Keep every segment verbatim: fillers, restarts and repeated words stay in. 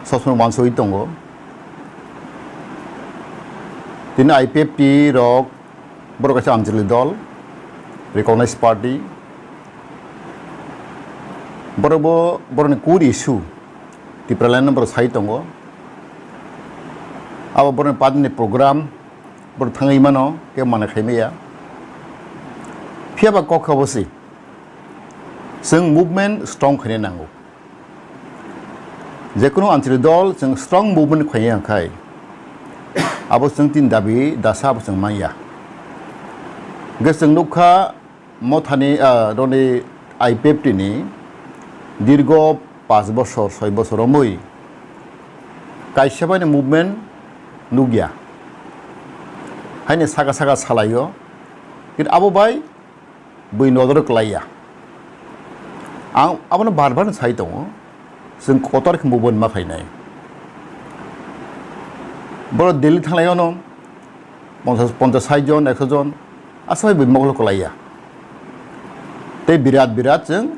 sob somoi wansugwi tongo. Tini I P F T rok borok kaisa anchalik dol, recognized party. Borok bo borokni core issue Tipraland no borok sai tongo. Abo borokni party ni program borok thangwi mano, kebo mana khai maya. Phiya ba kok kha bo se, chwng movement strong khaina nango. Jekunu anchalik dol chwng strong movement khaina khai, abo chwng tin dabi dasa abo chwng manya. Hwnkhe chwng nukha, Mothani, ah, roni I P F T ni dirgo paanch bosor, soi bosor romwi kaisa bai ni movement nukya. Haini saka saka salaio, kintu abo bai bui nodor klaiya. Ang abono bar bar sai tongo, chwng kotor khe movement ma khainai. Borok Delhi thanglai ono, ponchas, ponchas sait jon, ekso jon, aswk bai bui mokolo kwlaiya. Tei birat birat chwng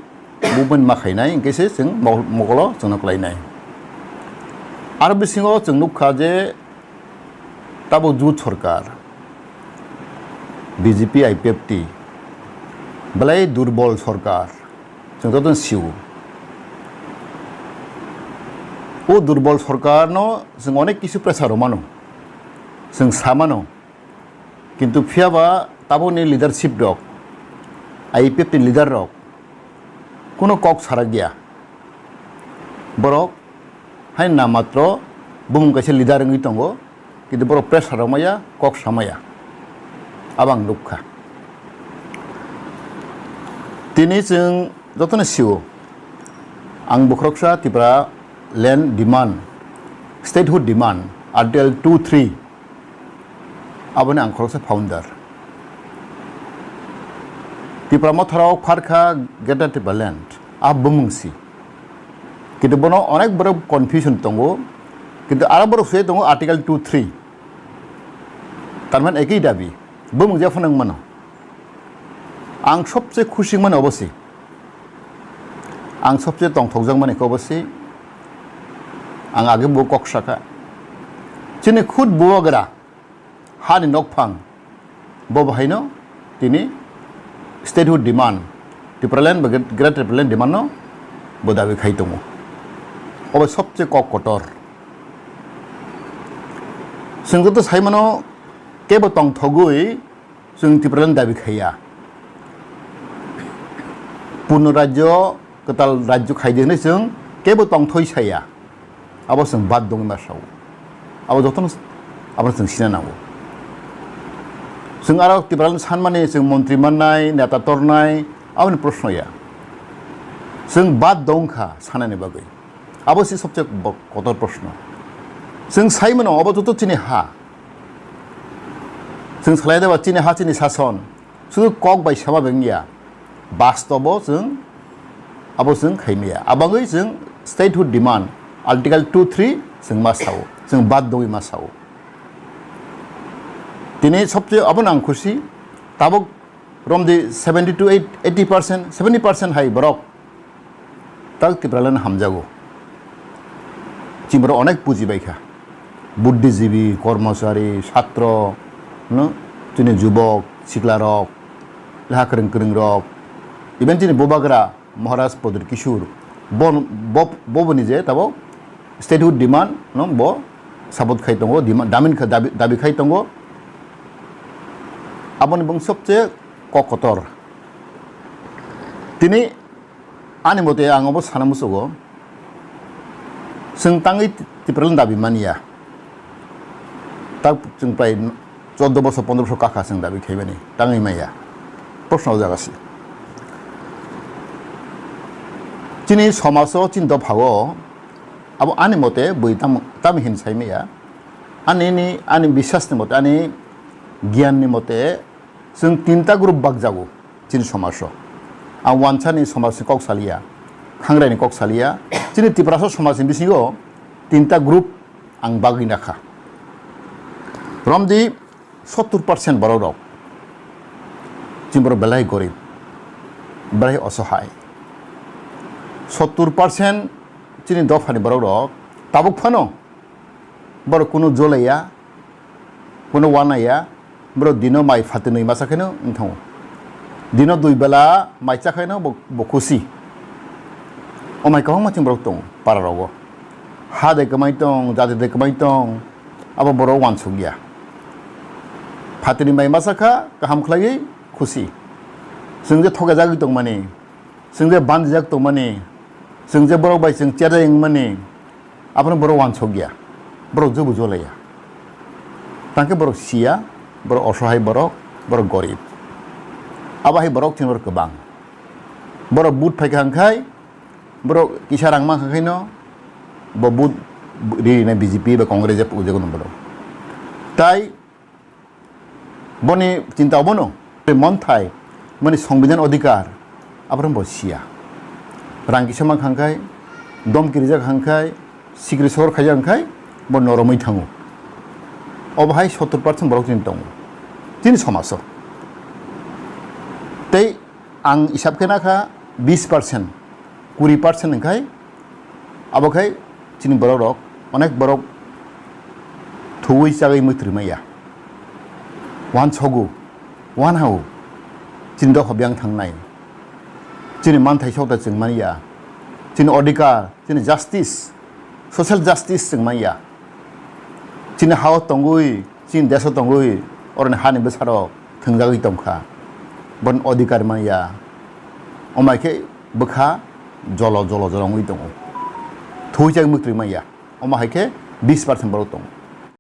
movement ma khainai, hwnkhe se chwng mokol-, mokolo chwngno kwlainai. Aro bisingo chwng nukha je tabuk jut sorkar, B J P I P F T, belai durbol sorkar, chwng jotono sio. O durbol sorkarno chwng onek kisu pressure rw mano, chwng sa mano. Kintu phiya ba tabukni leadership rok, I P F T ni leader rok, kuno kok sarak ya. Borok hai na matro bumung kaisa leader wngwi tongo, kintu borok pressure rok maya, kok samaya. Abo ang nukha. Tini chwng jotono sio, ang bokhoroksa Tipra land demand, statehood demand, Article two three, aboni ang khoroksa founder. Tipra Motharao pharkha Greater Tipraland, a bumung si. Kintu bono onek borok confusion tongo, kintu aro borok sui tongo Article two three. Tarmane ekoi dabi, bumung je phano wng mano. Ang sobse khusi wng mano obo si. Ang sobse tongthokjak mani khe obo si. Ang age bo kok sakha. Chini khud bubagra hani nokphang bo bahaino tini statehood demand, Tipraland ba Greater Tipraland demand no bo dabi khai tongo. Obo sobse kok kotor. Chwng joto sai mano kebo tongthogwi chwng Tipraland dabi khaiya. Purno rajyo, kwtal rajyo khaidi hwnwi chwng kebo tongthoi saya. Abo chwng bad dongwi ma sao. Abo jotono, abo chwng sina nango. Chwng aro Tipraland sanmani chwng montri mannai, neta tornai, aboni proshno ya. Chwng bad dong kha sanani bagwi. Abo se sobse bo-, kotor proshno. Chwng sai mano, abo joto chini ha. Chwng salai deba chini ha, chini sason. Sudu kok bai sama bengya. Bastobo chwng abo chwng khaimaya. Abangwi chwng statehood demand, Article two three chwng ma sao. Chwng bad dongwi ma sao. Tini sobse abo nang khusi. Tabuk romdi seventy to eighty percent, seventy percent hai borok tak Tipraland hamjago. Chini borok onek puji bai kha. Buddhijibi, kormochari, satro, no? Chini jubok, siklarok, leha kwrwng kwrwng rok, even chini bubagra Maharaj Pradyut Kishore, bo, bo, boboni je tabo statehood demand no bo support khai tongo, demand, damin kha, dabi, dabi khai tongo. Aboni bung sobse kok kotor. Tini ani mote ang obo sana musugo, chwng tangwi Tipraland dabi manya. Tak chwng prai choddo bosor, pondro bosor kakha chwng dabi khaimani, tangwi maya. Proshno o jaga se. Chini somajo, chini dophao, abo ani mote bui tam, tam hin sai maya. Ani ni, ani biswas ni mote, ani giyan ni mote, chwng tinta group bakjago chini somajo. Ang wansa ni somaj ni kok saliya, khangrai ni kok saliya. Chini Tiprasa somaj ni bisingo tinta group ang bagwi nakha. Romdi sottur percent borok rok, chini borok belai gorib, belai osohai. Sottur percent chini dophani borok rok Tabuk phano borok kunu jolaiya, kunu wanaiya, borok dino mai phatinwi masa khaino wng thango. Dino dui bela mai cha khaino bo, bo khusi. O mai kwbangma chwng borok tongo para rogo. Ha de kwmai tong, jati de kwmai tong, abo borok wansuk ya. Phatinwi mai masa kha, kaham khlaiwi khusi. Chwng je thokjagwi tongmani, chwng je bandijak tongmani, chwng je borok bai chwng cherjak wngmani, abono borok wansok ya, borok jobo jolaiya. Tangkhe borok siya, borok osohai borok, borok gorib. Abo hai borok chini borok kwbang. Borok but phaikha hwnkhai, borok kisa rang mankha khaino, bo but ri rinai B J P ba Congress je pujagwno borok. Tai Boni chinta obono, monthai, boni songbidan odhikar, aphuru bo siya. Rang kisa mankha hwnkhai, domki rijak hwnkhai, sikri sor khaijak hwnkhai, bo noromwi thango. Obo hai sottor percent borok chini tongo, chini somajo. Tei ang isab khe nakha bis percent, kuri percent hwnkhai, abo khai chini borok rok, onek borok thuwi chagwi mwtri maya. Wansogo, wanhao, chini dopha biyang thangnai. Chini manthai sokta chwng manya. Chini odhikar, chini justice, social justice chwng manya. Chini hao tongwi, chini deso tongwi, oroni hani bwsarok thwngjagwi tongkha. Bon odhikar manya. Omai khe bwkha jolo, jolo, jolo wngwi tongo. Thuwi chagwi mwtri manya. Omo hai khe bis percent borok tongo.